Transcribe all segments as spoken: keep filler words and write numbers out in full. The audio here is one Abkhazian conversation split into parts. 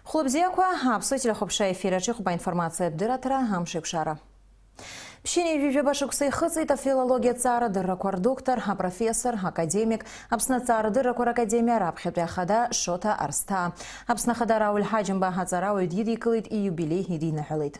Хәлыбзиақәа, Аԥсуа телехәаԥшра ефир аҿы иҟоуп аинформациатә дырраҭара, амш еиқәшара. Ԥшьынҩажәи жәаба шықәса ихыҵит афилологиа ҭҵаарадыррақәа рдоктор, апрофессор, академик, Аԥсны аҭҵаарадыррақәа ракадемиа раԥхьатәи ахада Шоҭа Арсҭаа. Аԥсны Ахада Рауль Ҳаџьымба аҵарауаҩ дидикылеит, ииубилеи идиныҳәалеит.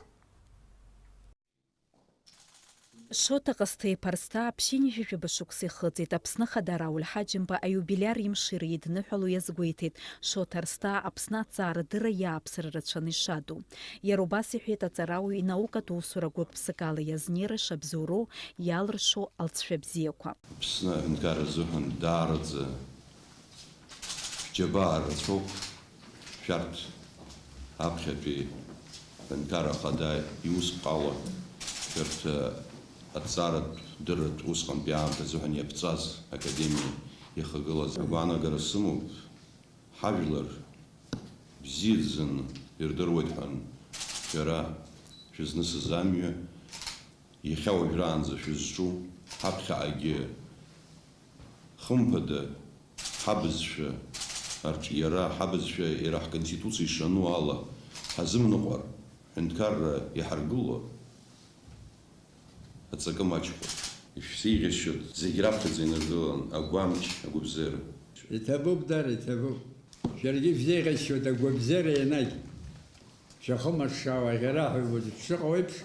Шоҭа Ҟасҭеи-иԥа Арсҭаа ԥшьынҩажәи жәаба шықәса ихыҵит. Аԥсны Ахада Рауль Ҳаџьымба аиубилиар имшира идныҳәало иазгәеиҭеит. Шоҭа Арсҭаа Аԥсны аҭҵаарадырра иааԥсара рацәаны ишаду. Иара убас иҳәеит аҵарауаҩ инаукатә усура гәык-ԥсыкала иазнеира шабзоуроу, иалыршо алҵшәа бзиақәа. Аԥсны аҳәынҭқарра азыҳәан даараӡа шәџьабаа рацәоуп шәарҭ аԥхьатәи аҳәынҭқарра ахада иусԥҟала, шәарҭ аҭҵааратә дырратә усҟантәи аамҭа азыҳәан иаԥҵаз академиа иахагылаз. Агәаанагара сымоуп, ҳажәлар бзиаӡаны ирдыруеит ҳәа шәара шәызнысыз амҩа, иахьа уажәраанӡа шәызҿу, ҳаԥхьаҟагьы хымԥада, ҳабызшәа арҿиара, ҳабызшәа иара ҳконституциа ишану ала ҳазымныҟәар, ҳҳәынҭқарра иҳаргыло аҵакы маҷхоит. Ишәзеиӷьасшьоит зегь раԥхьаӡа инаргылан агәамч, агәыбзиара. Иҭабуп, дара, иҭабуп. Шәаргьы ишәзеиӷьасшьоит агәабзиара ианагь. Шәахымаҽҽауа аӷьараҳәа шәшыҟоу еиԥш,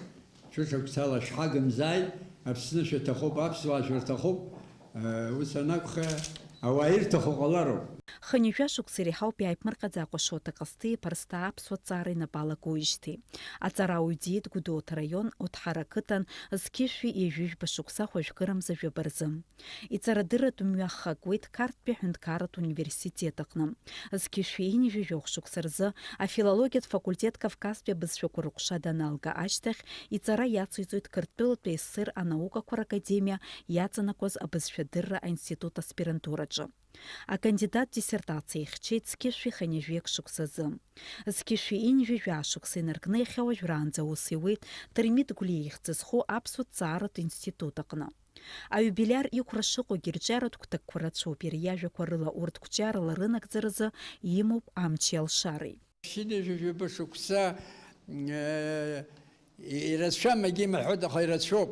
шәышықәсала шәҳагымзааит, Аԥсны шәаҭахуп, аԥсуаа шәырҭахуп, ус анакәха, ауаа ирҭаху ҟалароуп. Хынҩажәа шықәса иреиҳауп иааиԥмырҟьаӡакәа Шоҭа Ҟасҭеи-иԥа Арсҭаа аԥсуа ҭҵаара инапы алакуижьҭеи. Аҵарауаҩ диит Гәдоуҭа араион Оҭҳара ақыҭан зқьышәи ҩажәи жәба шықәса хәажәкырамза жәаба рзы. Иҵарадырратә мҩа ахгакуеит Қарҭтәи аҳәынҭқарратә университет аҟны. Зқьышәи ҩынҩажәи жәохә шықәса рзы афилологиатә факультет Кавказтәи абызшәақәа рыҟәша даналга ашьҭахь, иҵара иациҵоит Қырҭтәылатәи СССР анаукақәа ракадемиа иаҵанакуаз абызшәадырра аинститут аспирантураҿы. Акандидат диссертациа ихьчеит зқьышәи хынҩажәи акы шықәсазы. Зқьышәи ҩынҩажәи жәаа шықәса инаркны иахьа уажәраанӡа аус иуеит Дырмит Гәлиа ихьӡ зху аԥсуа ҭҵааратә институт аҟны. Аиубилиар иқәра шыҟоугьы, рҿиаратә гәҭакқәа рацәоуп, иара иажәақәа рыла урҭ қәҿиарала рынагӡаразы имоуп амчи алшареи. Ԥшьынҩажәи жәаба шықәса, э, ирацәам, егьимаҳәоит, аха ирацәоуп.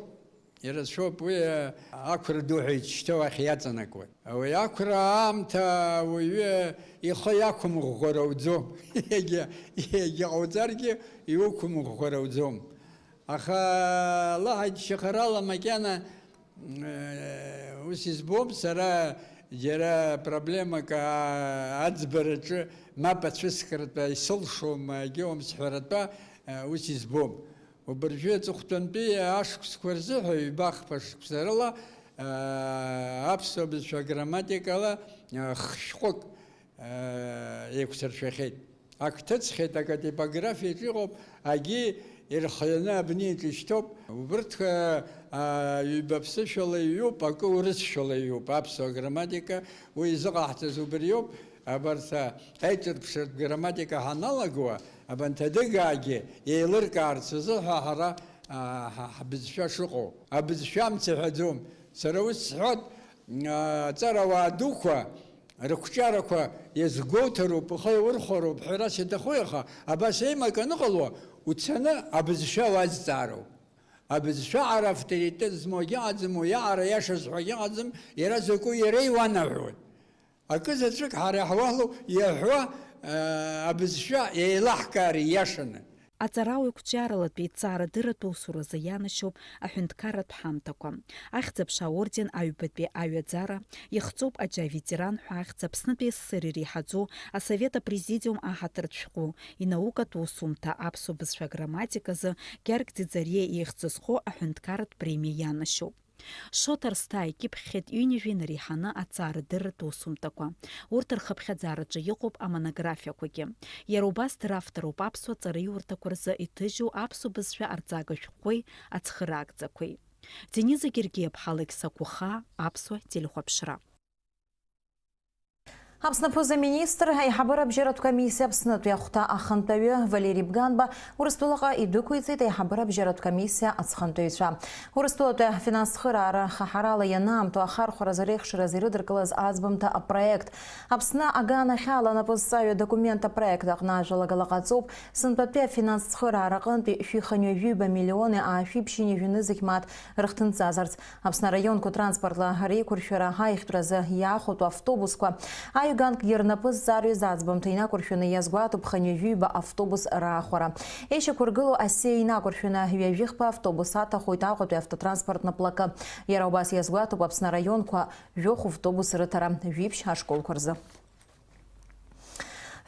Ирацәоуп, уи, э, ақәра ду ҳәа ишьҭоу ахь иаҵанакуеит. Уи ақәра аамҭа ауаҩы ихы иақәымӷәӷәар ауӡом. Егьа-, егьа ҟауҵаргьы иуқәымӷәӷәар ауӡом. Аха Аллаҳ иџьшьахарала макьана, э, ус избом, сара џьара проблемак, а-, аӡбараҿы мап ацәыскратәа исылшом, егьаум сҳәаратәа, э, ус избом. Убыржәы аҵыхәтәантәи ашықәсқәа рзыҳәа ҩба-хԥа шықәса рыла, э, аԥсуа бызшәа грамматикала, э, хшәҟәык еиқәсыршәахьеит. Ак ҭыҵхьеит, акы атипографиаҿ иҟоуп, агьи ирхианы абни аҿы ишьҭоуп. Убырҭ, а, ҩба ԥсышәала иҩуп, акы урысшәала иҩуп. Аԥсуа грамматика уи изыҟаҳҵаз убриоуп. Абарҭ, а, аиҿырԥшратә грамматика ҳаналагауа, абанҭ адыгаагьы еилыркаарц азыҳәа ҳара, а, ҳа-, ҳбызшәа шыҟоу. Абызшәа амц иҳәаӡом. Сара ус сҳәоит, а, аҵарауаа дуқәа, рықәҿиарақәа иазгәоуҭароуп, ухы иаурхәароуп ҳәарас иаҭаху, аха абас еимак аныҟало, уцаны абызшәа уазҵаароуп. Абызшәа аҟара авторитет змоугьы ыҟаӡам, уи аҟара иашаз ҳәагьы ыҟаӡам, иара закәу иара иуанаҳәоит. Акы заҵәык ҳара иаҳуалу иаҳәуа, э, абызшәа еилаҳкаара ииашаны. Аҵарауаҩ қәҿиаралатәи ҭҵаарадырратә усуразы ианашьоуп аҳәынҭқарратә ҳамҭақәа. Ахьӡ-аԥша аорден аҩбатәи аҩаӡара, ихҵоуп аџьа аветеран ҳәа ахьӡ Аԥснытәи СССР иреиҳаӡоу асовет апрезидиум аҳаҭыртә шәҟәы, инаукатә усумҭа аԥсуа бызшәа аграмматиказы Георг Ӡиӡариа ихьӡ зху аҳәынҭқарратә премиа ианашьоуп. Шоҭа Арсҭаа икьыԥхьхьеит ҩынҩажәа инареиҳаны аҭҵаарадырратә усумҭақәа. Урҭ рхыԥхьаӡараҿы иҟоуп амонографиақәагьы. Иара убас дравторуп аԥсуа ҵараиурҭақәа рзы иҭыжьу аԥсуа бызшәа арҵага шәҟәқәеи ацхыраагӡақәеи. Дениза Гергиаԥҳа, Алықьса Кәыхаа, Аԥсуа телехәаԥшра. Аԥсны аԥыза-министр, аиҳабыра абжьаратә комиссиа Аԥснытәи ахәҭа ахантәаҩы Валери Бганба Урыстәылаҟа идәықәиҵеит аиҳабыра абжьаратә комиссиа ацхантәаҩцәа. Урыстәылатәи афинанс цхыраара хаҳарала ианаамҭоу ахархәаразы реихшаразы ирыдыркылаз аӡбамҭа апроект. Аԥсны аганахьала анапызҵаҩы адокумент апроект аҟны ажәалагала ҟаҵоуп, сынтәатәи афинанс цхыраара аҟынтәи шәи хынҩажәи ҩба миллиони аашәи ԥшьынҩажәи нызқь мааҭ рыхҭынҵазарц. Аԥсны араионқәа транспортла реиқәыршәара аихтәразы иаахәатәу автобусқәа аҩганкгьы рнапы зҵарҩыз аӡбамҭа инақәыршәаны иазгәаҭоуп хынҩажәи ҩба автобус раахәара. Еишьақәыргылоу асеиа инақәыршәаны ҩажәихԥа автобус аҭахоит Аҟәатәи автотранспорттә плакы. Иара убас иазгәаҭоуп Аԥсны араионқәа жәохә автобус рыҭара жәиԥшь ашколқәа рзы.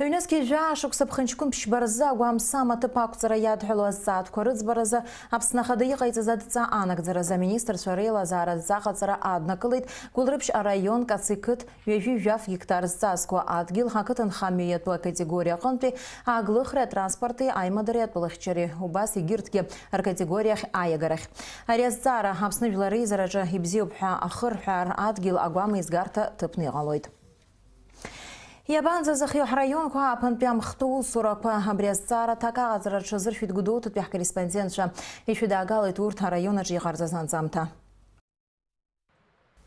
Ҩнызқьи жәаа шықәса ԥхынҷкәын ԥшьба рзы агәамсам аҭыԥ ақәҵара иадҳәалоу азҵаатәқәа рыӡбаразы Аԥсны Ахада иҟаиҵаз адҵа анагӡаразы аминистрцәа реилазаара адҵа аҟаҵара аднакылеит Гәылрыԥшь араион Каци қыҭ ҩажәи жәаф гектар зҵазкуа адгьыл ақыҭанхамҩа иатәу акатегориа аҟынтәи аглыхреи атранспорти аимадареи атәылахьчареи, убас егьырҭгьы ркатегориахь аиагарахь. Ари азҵаара Аԥсны Жәлар реизараҿы ибзиоуп ҳәа ахырҳәаар адгьыл агәамеизгарҭа ҭыԥны иҟалоит. Иабанӡазыхиоу ҳраионқәа ааԥынтәи амхтәы усурақәа? Абри азҵаара аҭак аҟаҵара рҽазыршәит Гәдоуҭатәи ҳкорреспондентцәа. Ишәыдаагалоит урҭ араион аҿы иҟарҵаз анҵамҭа.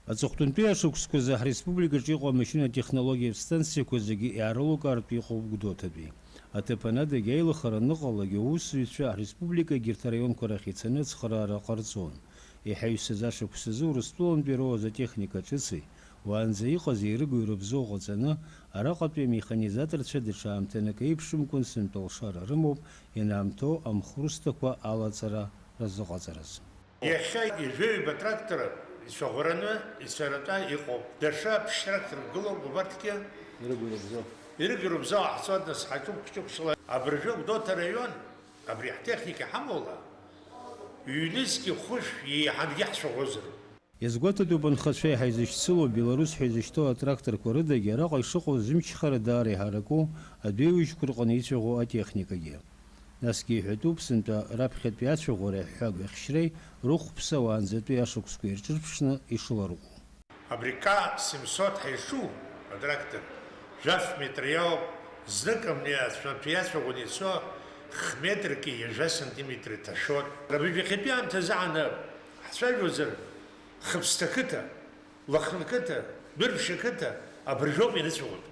Аҵыхәтәантәи ашықәсқәазы ҳреспубликаҿы иҟоу амашьынатә-технологиатә станциақәа зегьы иаарылукаартә иҟоуп Гәдоуҭатәи. Аҭыԥ анадагь, аилыхара аныҟалалак, аусзуҩцәа ҳреспублика егьырҭ араионқәа рахь ицаны ацхыраара ҟарҵон. Иҳаҩсыз ашықәс азы Урыстәылантәи ироуаз атехника ҿыци, уаанӡа иҟаз еирыгоу ирыбзоу ҟаҵаны, араҟатәи амеханизаторцәа даҽа аамҭанык еиԥшымкәан сынтәа алшара рымоуп, ианаамҭоу амхрусҭақәа алаҵара разыҟаҵараз. Иахьа ҩажәаҩба трактор ицәаӷәараны ицәаратәа иҟоуп. Даҽа ԥшь трактор гылоуп, убарҭгьы ирыгу-ирыбзоу, ирыгу-ирыбзоу ҟаҳҵоит, нас ҳаҿуп хәҷы-хәҷла. Абыржәы Гәдоуҭа араион абри ҳтехника ҳамоула, ҩнызқьи хәышә еиҳангьы ҳцәаӷәозароуп. Иазгәаҭатәуп анхацәа иаҳа изышьцылоу Беларусь ҳәа изышьҭоу атракторқәа рыдагьы араҟа ишыҟоу зымчхара даара иҳараку адәеиужьқәа рҟны ицәаӷәо атехникагьы. Насгьы иҳәатәуп сынтәа раԥхьатәи ацәаӷәареи аҳәҳәагә ахьшьреи рыхәԥса уаанӡатәи ашықәсқәа ирҿырԥшны ишыларҟәу. Абри К семьсот ҳәа ишу атрактор жәаф метр иоуп, знык амни ацәа-, иацәаӷәаны ицо х-метрки ҩажәа сантиметр иҭашәоит. Абри ҩахьатәи аамҭазы ҳаны ҳцәажәозар, Хыԥсҭа қыҭа, Лыхны қыҭа, Дәырԥшьа қыҭа абыржәоуп ианыцәаӷәатәу.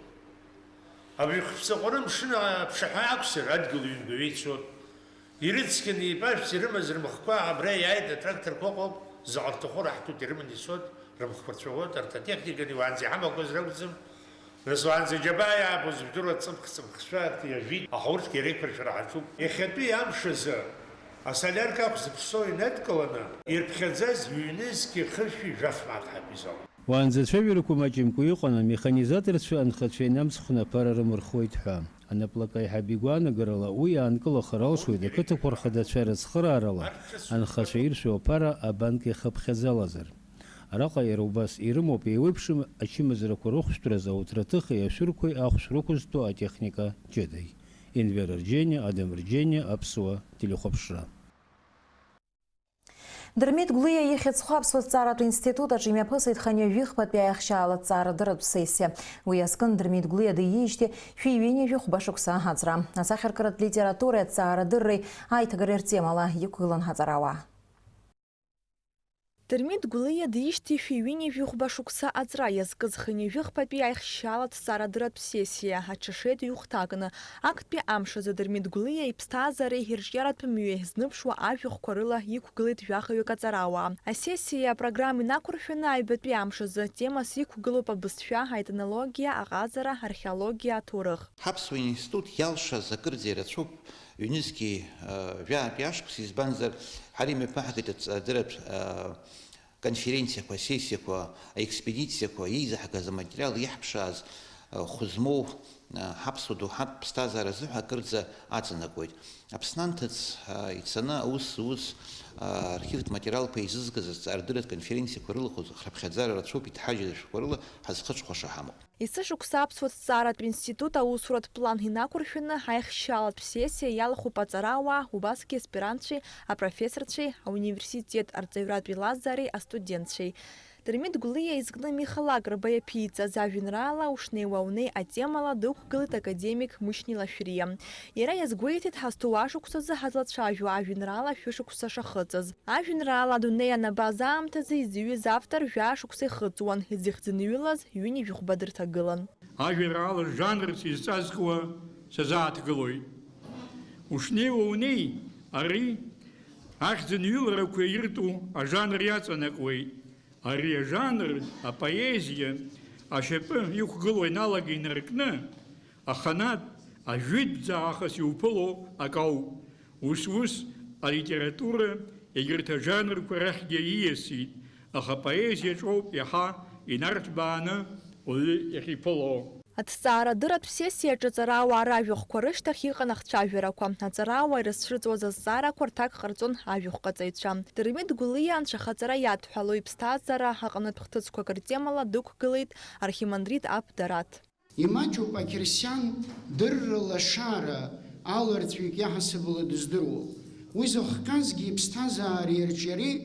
Абри Хыԥсҭаҟәара мшын аԥшаҳәа акәзар, адгьыл ҩынтәаҩы ицоит. Ирыцқьаны ипашәц ирымаз рымхқәа абра иааит, атракторқәа ыҟоуп, заҟа рҭаху раҳҭоит, ирыманы ицоит, рымхқәа рцәаӷәоит, арҭ атехниканы уаанӡа иҳамақәаз ракәӡам. Нас уаанӡа џьабаа иаабоз жәдыруа ҵымх-ҵымхцәа арҭ иажәит, аха урҭгьы реиқәыршәара ҳаҿуп. Иахьатәи амш азы асолиарка ахә зыԥсоу инадкыланы, ирԥхьаӡаз ҩнызқьи хышәи жәаф мааҭ ҳәатәи зауп. Уаанӡа ацәажәарақәа маҷымкәа иҟан, амеханизаторцәа анхацәа инамҵхны аԥара рымырхуеит ҳәа. Анаплак аиҳаб игәаанагарала, уи аанкылахар алшоит ақыҭақәа рхадацәа рыцхыраарала анхацәа иршәу аԥара абанк иахыԥхьаӡалазар. Араҟа иара убас ирымоуп еиуеиԥшым ачымазарақәа рыхәшәтәразы ауҭраҭыхи ашәырқәеи ахә шрықәызтәу атехника ҷыдеи. Енвер Арџьениа, Адам Арџьениа, Аԥсуа телехәаԥшра. Дырмит Гәлиа ихьыӡхо Аԥсуа зҵааратә институт аҿы имҩаԥысит хынҩажәи хԥатәи аихшьаала ҭҵаарадырратә сессиа. Уи азкын Дырмит Гәлиа диижьҭеи шәи ҩынҩажәи хәба шықәса аӡра. Асахьаркыратә литературеи аҭҵаарадырреи аиҭагареи ртемала иқәгылан ҳаҵарауаа. Дырмит Гәлиа диижьҭеи шәи ҩынҩажәи хәба шықәса аҵра иазкыз хынҩажәи хԥатәи аихшьаала ҭҵаарадырратә сессиа аҽашеит ҩ-хәҭакны. Актәи амш азы Дырмит Гәлиа иԥсҭазаареи ирҿиаратә мҩеи зныԥшуа ажәахәқәа рыла иқәгылеит жәахаҩык аҵарауаа. Асессиа апрограмма инақәыршәаны аҩбатәи амш азы темас иқәгылоуп абызшәа, аетнологиа, аҟазара, археологиа, аҭоурых. Ҳаԥсуа институт иалшаз акырӡа ирацәоуп, ҩнызқьи, э, жәаатәи ашықәс, избанзар, ҳара имҩаԥаҳгеит аҵ-, адырратә, э, конференциақәа, асессиақәа, аекспедициақәа, еизаҳгаз аматериал, иаҳԥшааз, э, хәы змоу, э, ҳаԥсуа доуҳатә ԥсҭазаара азыҳәа акырӡа аҵанакуеит. Аԥсны анҭыҵ, э, ицаны аус зуз, э, архивтә материалқәа еизызгаз азҵаарадырратә конференциақәа рылахәыз храԥхьаӡара рацәоуп, иҭҳажьыз ашәҟәқәа рыла ҳазхыҽхәаша ҳамоуп. Есышықәса аԥсуа ҭҵааратә институт аусуратә план инақәыршәаны аихшьаалатә сессиа иалахәуп аҵарауаа, убасгьы аспирантцәеи апрофессорцәеи, ауниверситет арҵаҩратә еилазаареи астудентцәеи. Дырмит Гәлиа изкны Миха Лакрба иаԥиҵаз ажәеинраала Ушнеиуа унеи атемала дықәгылеит академик Мушьни Лашәриа. Иара иазгәеиҭеит, ҳазҭоу ашықәсазы ҳазлацәажәо ажәеинраала шәышықәса шахыҵыз. Ажәеинраала Адунеи анабаз аамҭазы изҩыз автор жәа шықәса ихыҵуан, изыхьӡынҩылаз ҩынҩажәи хәба дырҭагылан. Ажәеинраала жанрс изҵазкуа сазааҭгылоит. Ушнеиуа унеи, ари ахьӡынҩыларақәа иртәу ажанр иаҵанакуеит. Ари ажанр апоезиа ашьапы иқәгылоу аналага инаркны, аханатә, ажәытәӡа аахыс иуԥыло акауп. Ус-ус алитература егьырҭ ажанрқәа рахьгьы ииасит, аха апоезиаҿоуп иаҳа инарҭбааны уаҩы иахьиԥыло. Аҭҵаарадырратә сессиаҿы аҵарауаа ражәахәқәа рышьҭахь иҟан ахцәажәарақәа. Аҵарауаа ирызцәырҵуаз азҵаарақәа рҭак ҟарҵон ажәахәҟаҵаҩцәа. Дырмит Гәлиа анцәахаҵара иадҳәалоу иԥсҭазаара аҟнытә хҭысқәак ртемала дықәгылеит архимандрит Аб Дараҭ. Имаҷуп ақьырсиан дырра лашара аларҵәҩык иаҳасабала дыздыруа. Уи зыхҟьазгьы иԥсҭазаареи ирҿиареи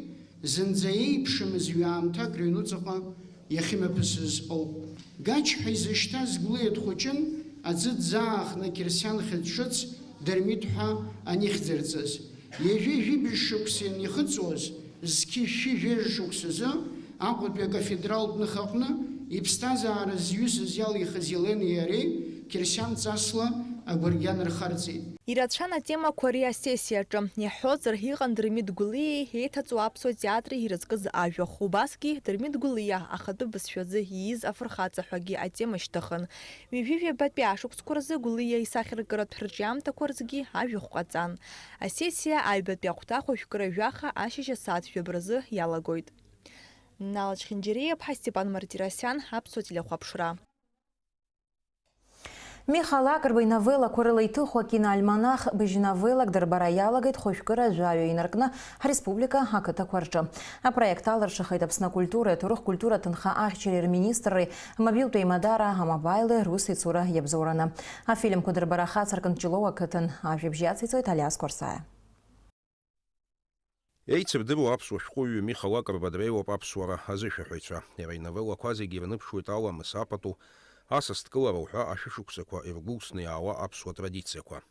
зынӡа еиԥшымыз ҩ-аамҭак рыҩнуҵаҟа иахьымҩаԥысыз ауп. Гач ҳәа изышьҭаз Гәлиа дхәыҷын, аӡы ӡаахны ақьырсиан хьыӡ ҿыц Дырмит ҳәа анихьӡырҵаз. Ҩажәи жәибжь шықәса ианихыҵуаз, зқьи шәи жәаҩа шықәсазы Аҟәатәи акафедралтә ныха аҟны иԥсҭазаара зҩызаз иалихыз Елени иареи қьырсиан ҵасла агәыргьан рхарҵеит. Ирацәан атемақәа ари асессиаҿы. Иаҳҳәозар, иҟан Дырмит Гәлиеи еиҭаҵуа аԥсуа театри ирызкыз ажәахә. Убасгьы Дырмит Гәлиа ахатәы бызшәазы ииз афырхаҵа ҳәагьы атема шьҭыхын. Ҩажәи жәабатәи ашықәсқәа рзы Гәлиа исахьаркыратә рҿиамҭақәа рзгьы ажәахә ҟаҵан. Асессиа аҩбатәи ахәҭа хәажәкыра жәаха ашьыжь асааҭ жәабаразы иалагоит. Нала Чхинџьариаԥҳа, Степан Мартиросиан, Аԥсуа телехәаԥшра. Миха Лакрба иновеллақәа рыла иҭыху акиноальманах быжь новеллак дырбара иалагеит хәажәкыра жәаҩа инаркны ҳреспублика ақыҭақәа рҿы. Апроект алыршахеит Аԥсны акультуреи аҭоурых-культура аҭынха ахьчареи рминистрреи, амобилтә еимадара, амобаили русеицура иабзоураны. Афильмқәа дырбара ахацыркын Ҷлоу ақыҭан. Ажәабжь иациҵоит Алиас Қәарсаиа. Еицырдыруа аԥсуа шәҟәыҩҩы Миха Лакрба дреиуоуп аԥсуара азышәаҳәаҩцәа. Иара иновеллақәа зегьы ирныԥшуеит аламыс апату, асасдкылара уҳәа ашәышықәсақәа иргәылсны иаауа аԥсуа традициақәа.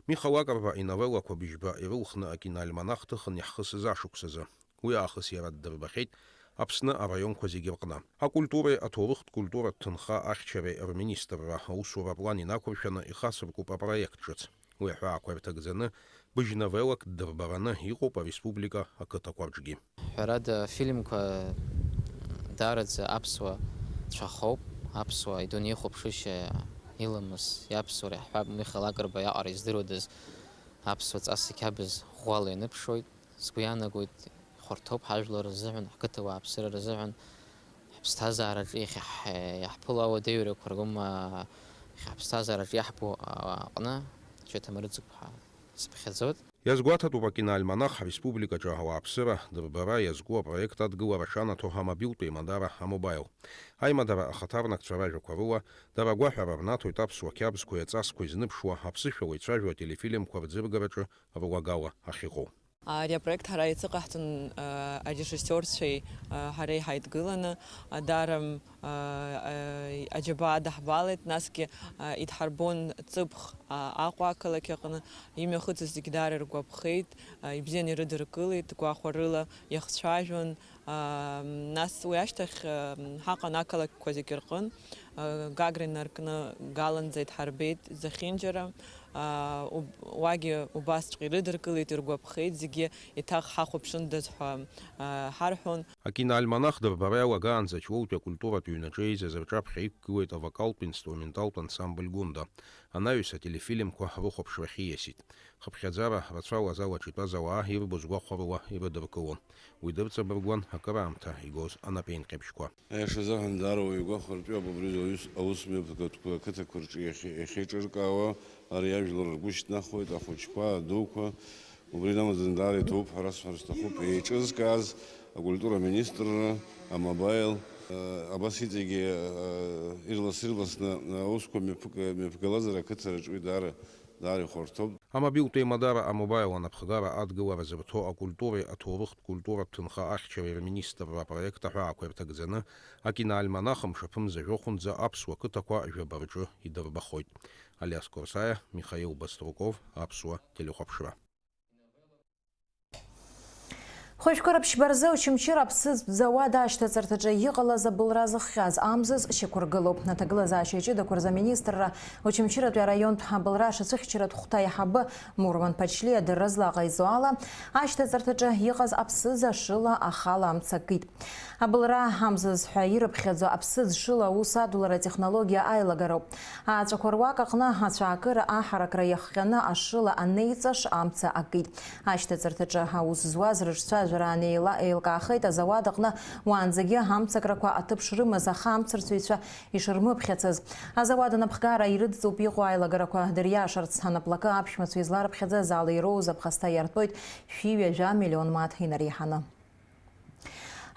Миха Лакрба иновеллақәа быжьба ирылхны акиноальманах ҭыхын иаҳхысыз ашықәсазы. Уи аахыс иара ддырбахьеит Аԥсны араионқәа зегьы рҟны. Акультуреи аҭоурыхтә культуратә ҭынха ахьчареи рминистрра аусура аплан инақәыршәаны ихацыркуп апроект ҿыц. Уи аҳәаақәа ирҭагӡаны, быжь новеллак ддырбараны иҟоуп ареспублика ақыҭақәа рҿгьы. Ҳәарада, афильмқәа даараӡа аԥсуа цәахоуп, аԥсуа идунеихәаԥшышьа иламыс, иаԥсуара иаҳҳәап, Миха Лакрба иаҟара издыруадаз аԥсуа ҵас иқьабз ӷәӷәала ианыԥшуеит. Сгәы иаанагоит, ихәарҭоуп ҳажәлар рзыҳәан, ҳқыҭа уааԥсыра рзыҳәан, ҳԥсҭазаараҿы иахьа ҳ-, иаҳԥыло ауадаҩрақәа ргома, иахьа ҳԥсҭазаараҿы иаҳбо аҟны, Ҷыта Марыцыгәҳа сыԥхьаӡоит. Иазгәаҭатәуп акиноальманах ҳреспубликаҿы ауааԥсыра дырбара иазку апроект адгылара шанаҭо амобилтә еимадара амобаил. Аимадара ахаҭарнакцәа ражәақәа рыла, дара агәаҳәара рнаҭоит аԥсуа қьабзқәеи аҵасқәеи зныԥшуа, аԥсышәала ицәажәо ателефильмқәа рӡыргараҿы руагала ахьыҟоу. Ари апроект ҳара еицыҟаҳҵон, а, арежиссиорцәеи, а, ҳареи ҳаидгыланы, а, даара, м, а, а, аџьабаа даҳбалеит, насгьы, а, идҳарбон Ҵыԥх, а, Аҟәа ақалақь аҟны, имҩахыҵыз зегьы даара иргәаԥхеит, а, ибзианы ирыдыркылеит, гәахәарыла иахцәажәон, а, нас уи ашьҭахь, а, ҳаҟан ақалақьқәа зегьы рҟын, а, Гагра инаркны Галанӡа идҳарбеит зехьынџьара. Аа, уб-, уагьы убасҵәҟьа ирыдыркылеит, иргәаԥхеит, зегьы еиҭах ҳахәаԥшындаз ҳәа, аа, ҳарҳәон. Акиноальманах дырбара иалагаанӡа Ҷлоутәи акультуратә ҩнаҿы еизаз рҿаԥхьа иқәгылеит авокалтә инструменталтә ансамбль Гәында. Анаҩс ателефильмқәа рыхәаԥшрахь ииасит. Хыԥхьаӡара рацәала азал аҿы итәаз ауаа ирбоз гәахәарыла ирыдыркылон. Уи дырҵабыргуан акыраамҭа игоз анапеинҟьабжьқәа. Аиашазы аҳәан, даара уаҩ игәахәартәиуп убри аус, аус мҩаԥгатәқәа ақыҭақәа рҿы иахьа-, иахьеиҿыркаауа, ари ажәлар ргәы шьҭнахуеит, ахәыҷқәа, адуқәа. Убри инамаӡаны даара иҭабуп ҳәа расҳәар сҭахуп, еиҿызкааз акультура аминистрра, амобаил, э, абас иҵегьы, э, ирлас-ирласны аусқәа мҩаԥг-, мҩаԥгалазар ақыҭа рҿы уи даара, даара ихәарҭоуп. Амобилтә еимадара А-Мобаил анапхгара адгылара зырҭо акультуреи аҭоурыхтә культуратә ҭынха ахьчареи рминистрра апроект аҳәаақәа ирҭагӡаны, акиноальманах мшаԥымза жәохәынӡа аԥсуа қыҭақәа жәаба рҿы идырбахоит. Алиас Корсаиа, Михаил Баструков, Аԥсуа телехәаԥшра. Хәажәкы рыԥшьба рзы Очамчыра аԥсыӡтә зауад ашьҭаҵарҭаҿы иҟалаз абылра зыхҟьаз амзыз шьақәыргылоуп. Аҭагылазаашьа ҷыдақәа рзы аминистрра Очамчыратәи араионтә абылра ашацәыхьчаратә хәҭа аиҳабы Мурман Ԥачлиа адырра злаҟаиҵо ала, ашьҭаҵарҭаҿы иҟаз аԥсыӡ ашыла ахала амца акит. Абылра амзыз ҳәа ирыԥхьаӡо аԥсыӡ шыла аус адулара атехнологиа аилагароуп. Ааҵәақәа руак аҟны ацәаакыра аҳаракра иахҟьаны ашыла анеиҵаш амца акит. Ашьҭаҵарҭаҿы аус зуаз рыҿцәажәара анеила-, еилкаахеит азауад аҟны уаанӡагьы амцакрақәа аҭыԥ шрымаз, аха амцарцәаҩцәа ишырмыԥхьацыз. Азауад анапхгара ирыдҵоуп иҟоу аилагарақәа дыриашарц, анаплакы аԥшәмацәа изларыԥхьаӡаз ала ироуз аԥхасҭа иартәоит шәи ҩажәа миллион мааҭ инареиҳаны.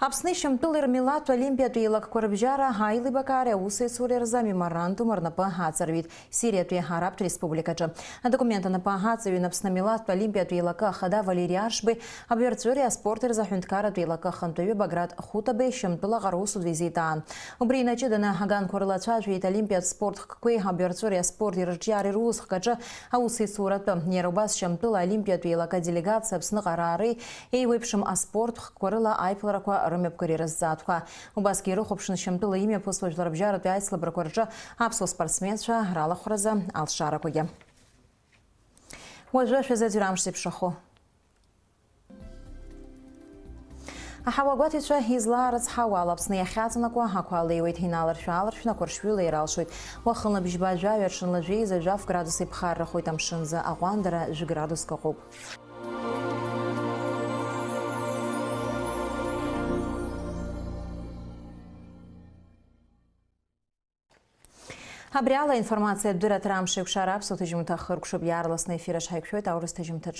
Аԥсни Шьамтәыли рмилаҭтә олимпиатә еилакқәа рыбжьара аилибакаареи аусеицуреи рзы амеморандум рнапы аҵарҩит Сириатәи Арабтә Республикаҿы. Адокумент анапы аҵаҩын Аԥсны амилаҭтә олимпиатә еилакы ахада Валери Аршбеи, абаҩрҵәыреи аспорти рзы аҳәынҭқарратә еилакы ахантәаҩы Баграт Хутабеи Шьамтәылаҟа русутә визит аан. Убри инаҷыданы аганқәа рыла ацәажәеит олимпиатә спорт хкқәеи абаҩрҵәыреи аспорти рырҿиареи рус хкаҿы аусеицуратәы. Иара убас Шьамтәыла олимпиатә еилакы аделегациа Аԥсныҟа раареи еиуеиԥшым аспорт хкқәа рыла аиԥыларақәа рымҩаԥгареи рызҵаатәқәа. Убасгьы ирыхәаԥшны Шьамтәыла имҩаԥысуа жәларбжьаратәи аицлабрақәа рҿы аԥсуа спортсменцәа ралахәразы алшарақәагьы. Уажәы шәазыӡырҩ амш зеиԥшрахо. Аҳауагәаҭаҩцәа излаарыцҳауа ала Аԥсны иахьаҵанакуа ақәа леиуеит, иналаршә-ааларшәны ақәыршәҩыла иралшоит. Уахынла бжьба жәаҩа, аҽынла жәеиза жәаф градус иԥхаррахоит, амшынӡы аҟәандара жәградуск ыҟоуп. Абри ала аинформациатә дырраҭара Амш еиқәшара аԥсуа ҭыжьымҭа хыркәшоуп, иаарласны аефир аҿы ҳаиқәшәоит аурыс ҭыжьымҭаҿ.